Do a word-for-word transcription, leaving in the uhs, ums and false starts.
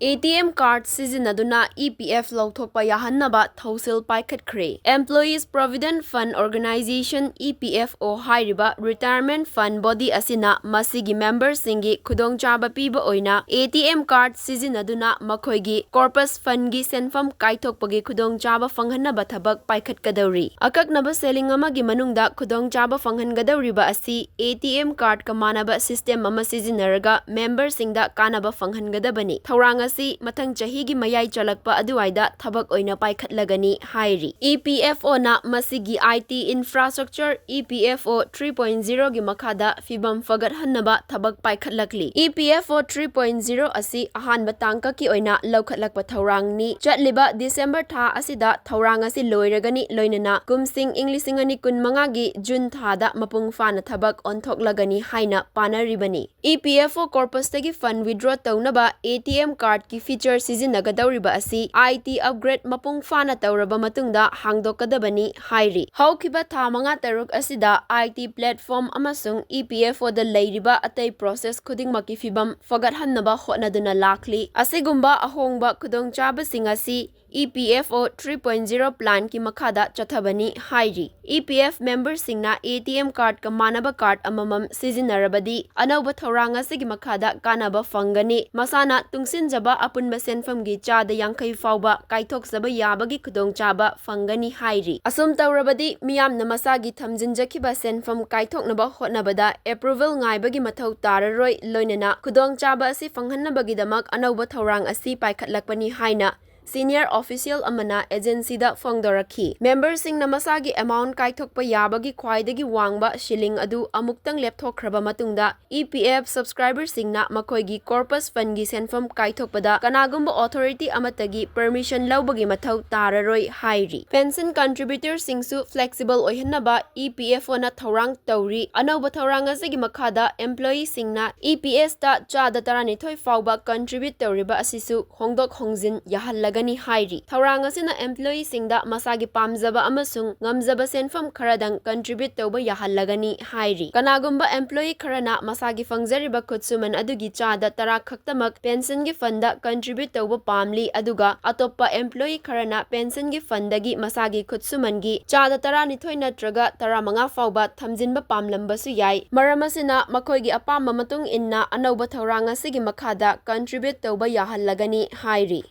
ATM card ꯁꯤꯖꯤꯟꯅꯗꯨꯅ EPF ꯂꯧꯊꯣꯛꯄ ꯌꯥꯍꯟꯅꯕ ꯊꯧꯁꯤꯜ ꯄꯥꯏꯈꯠꯈ꯭ꯔꯦ꯫ Employees Provident Fund Organisation, EPFO ꯍꯥꯏꯔꯤꯕ retirement fund body ꯑꯁꯤꯅ ꯃꯁꯤꯒꯤ memberꯁꯤꯡꯒꯤ ꯈꯨꯗꯣꯡꯆꯥꯕ ꯄꯤꯕ ꯑꯣꯏꯅ ATM card ꯁꯤꯖꯤꯟꯅꯗꯨꯅ ꯃꯈꯣꯏꯒꯤ corpus fundꯒꯤ ꯁꯦꯟꯐꯝ ꯀꯥꯏꯊꯣꯛꯄꯒꯤ ꯈꯨꯗꯣꯡꯆꯥꯕ ꯐꯪꯍꯟꯅꯕ ꯊꯕꯛ ꯄꯥꯏꯈꯠꯀꯗꯧꯔꯤ꯫ ꯑꯀꯛꯅꯕ ceiling ꯑꯃꯒꯤ ꯃꯅꯨꯡꯗ ꯈꯨꯗꯣꯡꯆꯥꯕ ꯐꯪꯍꯟꯒꯗꯧꯔꯤꯕ ꯑꯁꯤ ATM cardꯀ ꯃꯥꯟꯅꯕ system ꯑꯃ ꯁꯤꯖꯤꯟꯅꯔꯒ memberꯁꯤꯡꯗ ꯀꯥꯟꯅꯕ ꯐꯪꯍꯟꯒꯗꯕꯅꯤ꯫ ꯊꯧꯔꯥꯡ ꯑꯁꯤ ꯃꯊꯪ ꯆꯍꯤꯒꯤ ꯃꯌꯥꯏ ꯆꯜꯂꯛꯄ ꯑꯗꯨꯋꯥꯏꯗ ꯊꯕꯛ ꯑꯣꯏꯅ ꯄꯥꯏꯈꯠꯂꯒꯅꯤ ꯍꯥꯏꯔꯤ꯫ EPFOꯅ ꯃꯁꯤꯒꯤ IT infrastructure, EPFO three point zeroꯒꯤ ꯃꯈꯥꯗ ꯐꯤꯕꯝ ꯐꯒꯠꯍꯟꯅꯕ ꯊꯕꯛ ꯄꯥꯏꯈꯠꯂꯛꯂꯤ꯫ EPFO three point zero ꯑꯁꯤ ꯑꯍꯥꯟꯕ ꯇꯥꯡꯀꯛꯀꯤ ꯑꯣꯏꯅ ꯂꯧꯈꯠꯂꯛꯄ ꯊꯧꯔꯥꯡꯅꯤ꯫ ꯆꯠꯂꯤꯕ December ꯊꯥ ꯑꯁꯤꯗ ꯊꯧꯔꯥꯡ ꯑꯁꯤ ꯂꯣꯏꯔꯒꯅꯤ, ꯂꯣꯏꯅꯅ ꯀꯨꯝꯁꯤꯡ ꯏꯪ ꯂꯤꯁꯤꯡ ꯑꯅꯤ ꯀꯨꯟꯃꯉꯥꯒꯤ June ꯊꯥꯗ ꯃꯄꯨꯡ ꯐꯥꯅ ꯊꯕꯛ ꯑꯣꯟꯊꯣꯛꯂꯒꯅꯤ ꯍꯥꯏꯅ ꯄꯥꯅꯔꯤꯕꯅꯤ꯫ EPFO corpusꯇꯒꯤ fund withdraw ꯇꯧꯅꯕ ATM cardꯀꯤ feature ꯁꯤꯖꯤꯟꯅꯒꯗꯧꯔꯤꯕ ꯑꯁꯤ IT upgrade ꯃꯄꯨꯡ ꯐꯥꯅ ꯇꯧꯔꯕ ꯃꯇꯨꯡꯗ ꯍꯥꯡꯗꯣꯛꯀꯗꯕꯅꯤ ꯍꯥꯏꯔꯤ꯫ ꯍꯧꯈꯤꯕ ꯊꯥ ꯃꯉꯥ ꯇꯔꯨꯛ ꯑꯁꯤꯗ IT platform ꯑꯃꯁꯨꯡ EPFOꯗ ꯂꯩꯔꯤꯕ ꯑꯇꯩ process ꯈꯨꯗꯤꯡꯃꯛꯀꯤ ꯐꯤꯕꯝ ꯐꯒꯠꯍꯟꯅꯕ ꯍꯣꯠꯅꯗꯨꯅ ꯂꯥꯛꯂꯤ꯫ ꯑꯁꯤꯒꯨꯝꯕ ꯑꯍꯣꯡꯕ ꯈꯨꯗꯣꯡꯆꯥꯕꯁꯤꯡ ꯑꯁꯤ EPFO three point zero planꯀꯤ ꯃꯈꯥꯗ ꯆꯠꯊꯕꯅꯤ ꯍꯥꯏꯔꯤ꯫ EPF memberꯁꯤꯡꯅ ATM cardꯀ ꯃꯥꯟꯅꯕ card ꯑꯃꯃꯝ ꯁꯤꯖꯤꯟꯅꯔꯕꯗꯤ ꯑꯅꯧꯕ ꯊꯧꯔꯥꯡ ꯑꯁꯤꯒꯤ ꯃꯈꯥꯗ ꯀꯥꯟꯅꯕ ꯐꯪꯒꯅꯤ꯫ ꯃꯁꯥꯅ ꯇꯨꯡꯁꯤꯟꯖꯕ ꯑꯄꯨꯟꯕ ꯁꯦꯟꯐꯝꯒꯤ ꯆꯥꯗ ꯌꯥꯡꯈꯩ ꯐꯥꯎꯕ ꯀꯥꯏꯊꯣꯛꯆꯕ ꯌꯥꯕꯒꯤ ꯈꯨꯗꯣꯡꯆꯥꯕ ꯐꯪꯒꯅꯤ ꯍꯥꯏꯔꯤ꯫ ꯑꯁꯨꯝ ꯇꯧꯔꯕꯗꯤ ꯃꯤꯌꯥꯝꯅ ꯃꯁꯥꯒꯤ ꯊꯝꯖꯤꯟꯖꯈꯤꯕ ꯁꯦꯟꯐꯝ ꯀꯥꯏꯊꯣꯛꯅꯕ ꯍꯣꯠꯅꯕꯗ approval ꯉꯥꯏꯕꯒꯤ ꯃꯊꯧ ꯇꯥꯔꯔꯣꯏ, ꯂꯣꯏꯅꯅ ꯈꯨꯗꯣꯡꯆꯥꯕ ꯑꯁꯤ ꯐꯪꯍꯟꯅꯕꯒꯤꯗꯃꯛ ꯑꯅꯧꯕ ꯊꯧꯔꯥꯡ ꯑꯁꯤ ꯄꯥꯏꯈꯠꯂꯛꯄꯅꯤ ꯍꯥꯏꯅ senior official ꯑꯃꯅ agencyꯗ ꯐꯣꯡꯗꯣꯔꯛꯈꯤ꯫ Memberꯁꯤꯡꯅ ꯃꯁꯥꯒꯤ amount ꯀꯥꯏꯊꯣꯛꯄ ꯌꯥꯕꯒꯤ ꯈ꯭ꯋꯥꯏꯗꯒꯤ ꯋꯥꯡꯕ ceiling ꯑꯗꯨ ꯑꯃꯨꯛꯇꯪ ꯂꯦꯞꯊꯣꯛꯈ꯭ꯔꯕ ꯃꯇꯨꯡꯗ, EPF subscriberꯁꯤꯡꯅ ꯃꯈꯣꯏꯒꯤ corpus fundꯒꯤ ꯁꯦꯟꯐꯝ ꯀꯥꯏꯊꯣꯛꯄꯗ ꯀꯅꯥꯒꯨꯝꯕ authority ꯑꯃꯠꯇꯒꯤ permission ꯂꯧꯕꯒꯤ ꯃꯊꯧ ꯇꯥꯔꯔꯣꯏ ꯍꯥꯏꯔꯤ꯫ Pension contributorꯁꯤꯡꯁꯨ flexible ꯑꯣꯏꯍꯟꯅꯕ EPFOꯅ ꯊꯧꯔꯥꯡ ꯇꯧꯔꯤ꯫ ꯑꯅꯧꯕ ꯊꯧꯔꯥꯡ ꯑꯁꯤꯒꯤ ꯃꯈꯥꯗ employeeꯁꯤꯡꯅ EPSꯇ ꯆꯥꯗ ꯇꯔꯥꯅꯤꯊꯣꯏ ꯐꯥꯎꯕ contribute ꯇꯧꯔꯤꯕ ꯑꯁꯤꯁꯨ ꯍꯣꯡꯗꯣꯛ ꯍꯣꯡꯖꯤꯟ ꯌꯥꯍꯜꯂꯒꯅꯤ꯫ ꯍꯥꯏꯔꯤ꯫ ꯊꯧꯔꯥꯡ ꯑꯁꯤꯅ employeeꯁꯤꯡꯗ ꯃꯁꯥꯒꯤ ꯄꯥꯝꯖꯕ ꯑꯃꯁꯨꯡ ꯉꯝꯖꯕ ꯁꯦꯟꯐꯝ ꯈꯔꯗꯪ contribute ꯇꯧꯕ ꯌꯥꯍꯜꯂꯒꯅꯤ ꯍꯥꯏꯔꯤ꯫ ꯀꯅꯥꯒꯨꯝꯕ employee ꯈꯔꯅ ꯃꯁꯥꯒꯤ ꯐꯪꯖꯔꯤꯕ ꯈꯨꯠꯁꯨꯃꯟ ꯑꯗꯨꯒꯤ ꯆꯥꯗ ꯇꯔꯥ ꯈꯛꯇꯃꯛ pensionꯒꯤ fundꯗ contribute ꯇꯧꯕ ꯄꯥꯝꯂꯤ, ꯑꯗꯨꯒ ꯑꯇꯣꯞꯄ employee ꯈꯔꯅ pensionꯒꯤ fundꯗꯒꯤ ꯃꯁꯥꯒꯤ ꯈꯨꯠꯁꯨꯃꯟꯒꯤ ꯆꯥꯗ ꯇꯔꯥꯅꯤꯊꯣꯏ ꯅꯠꯇ꯭ꯔꯒ ꯇꯔꯥꯃꯉꯥ ꯐꯥꯎꯕ ꯊꯝꯖꯤꯟꯕ ꯄꯥꯝꯂꯝꯕꯁꯨ ꯌꯥꯏ꯫ ꯃꯔꯝ ꯑꯁꯤꯅ ꯃꯈꯣꯏꯒꯤ ꯑꯄꯥꯝꯕ ꯃꯇꯨꯡ ꯏꯟꯅ ꯑꯅꯧꯕ ꯊꯧꯔꯥꯡ ꯑꯁꯤꯒꯤ ꯃꯈꯥꯗ contribute ꯇꯧꯕ ꯌꯥꯍꯜꯂꯒꯅꯤ ꯍꯥꯏꯔꯤ꯫